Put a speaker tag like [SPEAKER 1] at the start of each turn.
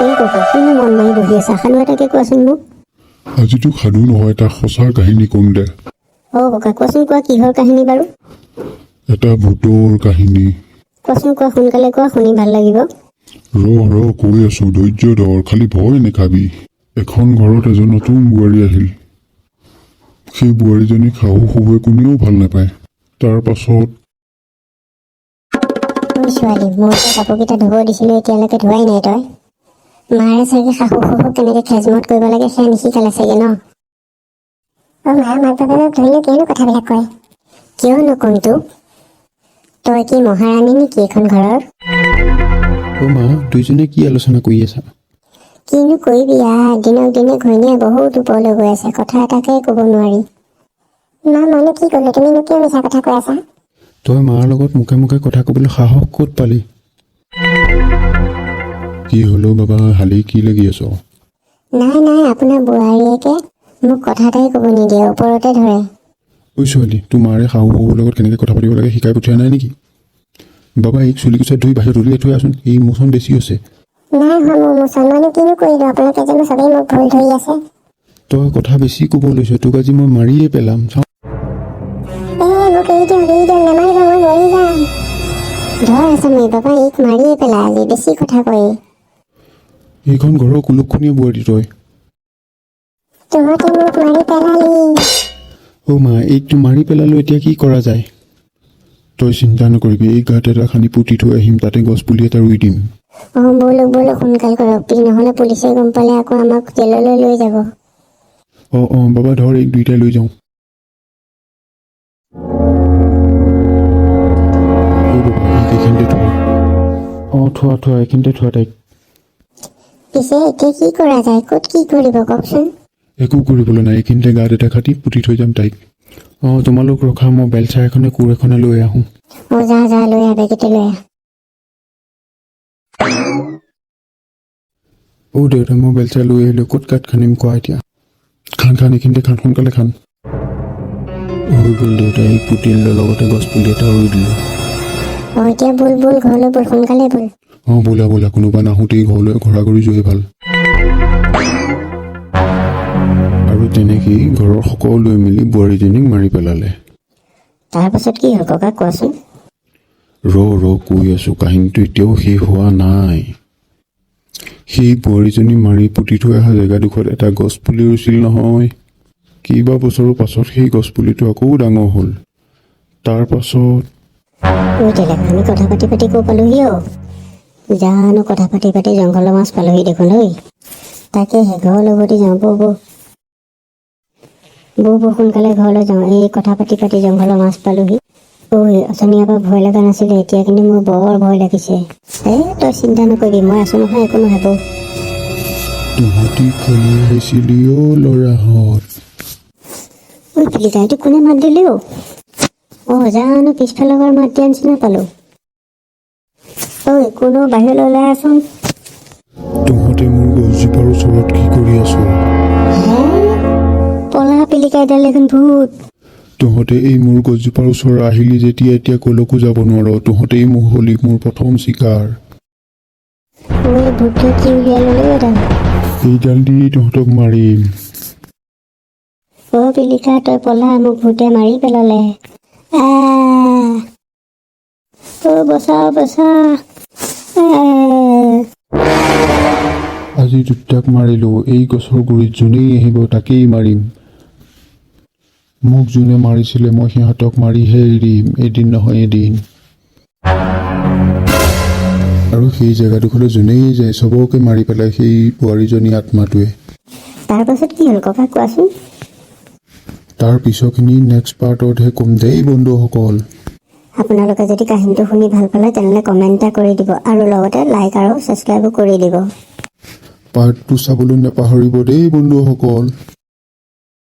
[SPEAKER 1] এই ককা, কিনো মন মাৰি বহি আছা? সাধু এটাকে কোৱাচোন মোক।
[SPEAKER 2] আজিতো সাধু নহয়, এটা সঁচা কাহিনী ক'ম দে।
[SPEAKER 1] অ' ককা, কোৱাচোন কোৱা, কিহৰ কাহিনী বাৰু?
[SPEAKER 2] এটা ভূতৰ কাহিনী।
[SPEAKER 1] কোৱাচোন কোৱা, সোনকালে কোৱা, শুনি ভাল লাগিব।
[SPEAKER 2] ৰ ৰ, কৈ আছো, ধৈৰ্য ধৰ, খালি ভয় নাখাবি। এখন ঘৰত এজন নতুন বোৱাৰী আহিল। সেই বোৱাৰীজনীক শাহু শহুৱে কোনেও ভাল নাপায়। তাৰ পাছত
[SPEAKER 1] ঐ ছোৱালী, মোৰ যে কাপোৰকেইটা ধুব দিছিলোঁ, এতিয়ালৈকে ধোৱাই নাই তই। মাৰে চাগে শাহু শহুক কেনেকৈ খেজমত কৰিব লাগে সেয়া নিশিকালে চাগে ন? অ' মা, মাক বাপেকক ধৰিনো কিয়নো কথাবিলাক কয়? কিয় নকম তোক? তই কি মহাৰাণী নেকি এইখন ঘৰৰ?
[SPEAKER 3] অ' মা, দুইজনে কি আলোচনা কৰি আছা?
[SPEAKER 1] কিনো কৰিবি আ, দিনক দিনে ঘৈণীয়ে বহুত ওপৰলৈ গৈ আছে, কথা এটাকে ক'ব নোৱাৰি। মা, মইনো কি ক'লো? তুমিনো কিয় মিছা কথা কৈ আছা?
[SPEAKER 3] তই মাৰ লগত মুখে মুখে কথা ক'বলৈ সাহস ক'ত পালি?
[SPEAKER 2] কি হ'লো বাবা, হালি কি লাগি আছ?
[SPEAKER 1] নাই নাই, আপোনাৰ বোৱাৰীয়েকে মোক কথা এটাই ক'ব নিদিয়ে, ওপৰতে ধৰে।
[SPEAKER 3] ঐ ছোৱালী, তোৰ মাৰে শাহু শহুৰ লগত কেনেকৈ কথা পাতিব লাগে শিকাই পঠিওৱা নাই নেকি? বাবা, এইক চুলি কোচাই ধুই বাহিৰত উলিয়াই থৈ আছোন, এই মোচন বেছি হৈছে।
[SPEAKER 1] নাই হোৱা মোৰ মোচন, মইনো কিনো কৰিলোঁ? আপোনালোকে জানো চবেই মোক ভুল ধৰি আছে।
[SPEAKER 3] তই কথা বেছি ক'ব লৈছ, তোক আজি মই মাৰিয়ে পেলাম, চাওঁ।
[SPEAKER 1] এ, মোক এৰি দিয়ক, এৰি দিয়ক, নামাৰিব, মই মৰি যাম। ধৰ আছামী বাবা, এইক মাৰিয়ে পেলা আজি, বেছি কথা কয়।
[SPEAKER 3] এইখন ঘৰৰ কুলক্ষণীয়া বোৱাৰী তই।
[SPEAKER 1] তহঁতে মোক মাৰি পেলালি।
[SPEAKER 3] অ' মা, এইকতো মাৰি পেলালোঁ, এতিয়া কি কৰা যায়?
[SPEAKER 2] তই চিন্তা নকৰিবি, এই গাঁত এটা খান্দি পুতি থৈ আহিম, তাতে গছ পুলি এটা ৰুই দিম।
[SPEAKER 1] অঁ, ব'লক ব'লক, সোনকাল কৰক, নহ'লে পুলিচে গম পালে আকৌ আমাক জেললৈ লৈ যাব।
[SPEAKER 3] অঁ অঁ বাবা, ধৰ এইক, দুইটাই লৈ যাওঁ।
[SPEAKER 2] ঐ বাবা, এইক এইখিনিতে থোৱা।
[SPEAKER 3] অঁ, থোৱা থোৱা, এইখিনিতে থোৱা তাইক।
[SPEAKER 1] পিছে এতিয়া কি কৰা যায়? ক'ত কি কৰিব কওকচোন?
[SPEAKER 2] একো কৰিবলৈ নাই, এইখিনিতে গাঁত এটা খাটি পুতি থৈ যাম তাইক।
[SPEAKER 3] অঁ, তোমালোক ৰখা, মই বেলচা এখনে কোৰ এখনে লৈ আহোঁ।
[SPEAKER 1] অঁ, যা যা, লৈ আহ, বেগেতে লৈ আহ।
[SPEAKER 3] অ' দেউতা, মই বেলচা লৈ আহিলোঁ, ক'ত গাঁত খান্দিম কোৱা এতিয়া?
[SPEAKER 2] খান খান, এইখিনিতে খান, সোনকালে খান। হৈ গ'ল দেউতা, এইক পুতি দিলোঁ, লগতে গছ পুলি এটা ৰুই দিলোঁ।
[SPEAKER 1] অঁ, এতিয়া ব'ল ব'ল, ঘৰলৈ ব'ল, সোনকালে ব'ল।
[SPEAKER 2] অঁ, ব'লা ব'লা, কোনোবা নাহোঁতেই ঘৰলৈ ঘৰা ঘৰি যোৱাই ভাল। আৰু তেনেকেই ঘৰৰ সকলোৱে মিলি বোৱাৰীজনীক মাৰি পেলালে।
[SPEAKER 1] তাৰপাছত কি হ'ল ককা, কোৱাচোন।
[SPEAKER 2] ৰ ৰ, কৈ আছোঁ, কাহিনীটো এতিয়াও শেষ হোৱা নাই। সেই বোৱাৰীজনী মাৰি পুতি থৈ অহা জেগাডোখৰত এটা গছ পুলি ৰুইছিল নহয়। কেইবা বছৰৰ পাছত সেই গছ পুলিটো আকৌ ডাঙৰ হ'ল। তাৰ পাছত
[SPEAKER 1] ঐ তেলেকা, আমি কথা পাতি পাতি ক'ৰ পালোহি অ'? জানো, কথা পাতি পাতি জংঘলৰ মাজ পালোহি দেখোন ঐ। তাকেহে, ঘৰলৈ উভতি যাওঁ, বৌ বৌ বৌ বৌ, সোনকালে ঘৰলৈ যাওঁ। এই কথা পাতি পাতি জংঘলৰ মাজ পালোহি। ঐ, অথনি পৰা ভয় লগা নাছিলে, এতিয়া কিন্তু মোৰ বৰ ভয় লাগিছে। এই তই চিন্তা নকৰিবি, মই আছো নহয়, একো নহয়, বৌ।
[SPEAKER 2] তহঁতি কলৈ আহিছিলি অ' ল'ৰাহঁত?
[SPEAKER 1] ঐ পিলিকা, এইটো কোনে মাত দিলে অ'? অঁ, জানো, পিছফালৰ ঘৰ মাত দিয়া নিচিনা পালোঁ। ঐ, কোনো বাহিৰলৈ ওলাই আহচোন।
[SPEAKER 2] তহঁতে মোৰ গছজোপাৰ ওচৰত কি কৰি আছ?
[SPEAKER 1] হে, পলা পিলিকা, এডাল দেখোন ভূত।
[SPEAKER 2] তহঁতে এই মোৰ গছজোপাৰ ওচৰত আহিলি যেতিয়া এতিয়া ক'লৈকো যাব নোৱাৰ। তহঁতেই মোৰ হলি মোৰ প্ৰথম চিকাৰ।
[SPEAKER 1] ঐ, ভূতটোৱে কি উলিয়াই ল'লে অ' এডাল?
[SPEAKER 2] এইডাল দি তহঁতক মাৰিম।
[SPEAKER 1] অ' পিলিকা, তই পলা, মোক ভূতে মাৰি পেলালে। আহ! অ' বচা বচা, আহ!
[SPEAKER 2] আজি দুটাক মাৰিলোঁ, এই গছৰ গুৰিত যোনেই আহিব তাকেই মাৰিম। মোক যোনে মাৰিছিলে, মই সিহঁতক মাৰিহে এৰিম, এদিন নহয় এদিন। আৰু সেই জেগাডোখৰলৈ যোনেই যায়, চবকে মাৰি পেলাই সেই বোৱাৰীজনী আত্মাটোৱে।
[SPEAKER 1] তাৰপাছত কি হ'ল ককা, কোৱাচোন।
[SPEAKER 2] তাৰ পিছৰখিনি নেক্সট পাৰ্টতহে ক'ম দেই বন্ধুসকল।
[SPEAKER 1] আপোনালোকে যদি কাহিনীটো শুনি ভাল পালে, তেনেহ'লে কমেণ্ট এটা কৰি দিব আৰু লগতে লাইক আৰু ছাবস্ক্ৰাইবো কৰি দিব।
[SPEAKER 2] পাৰ্টটো চাবলৈ নাপাহৰিব দেই বন্ধুসকল।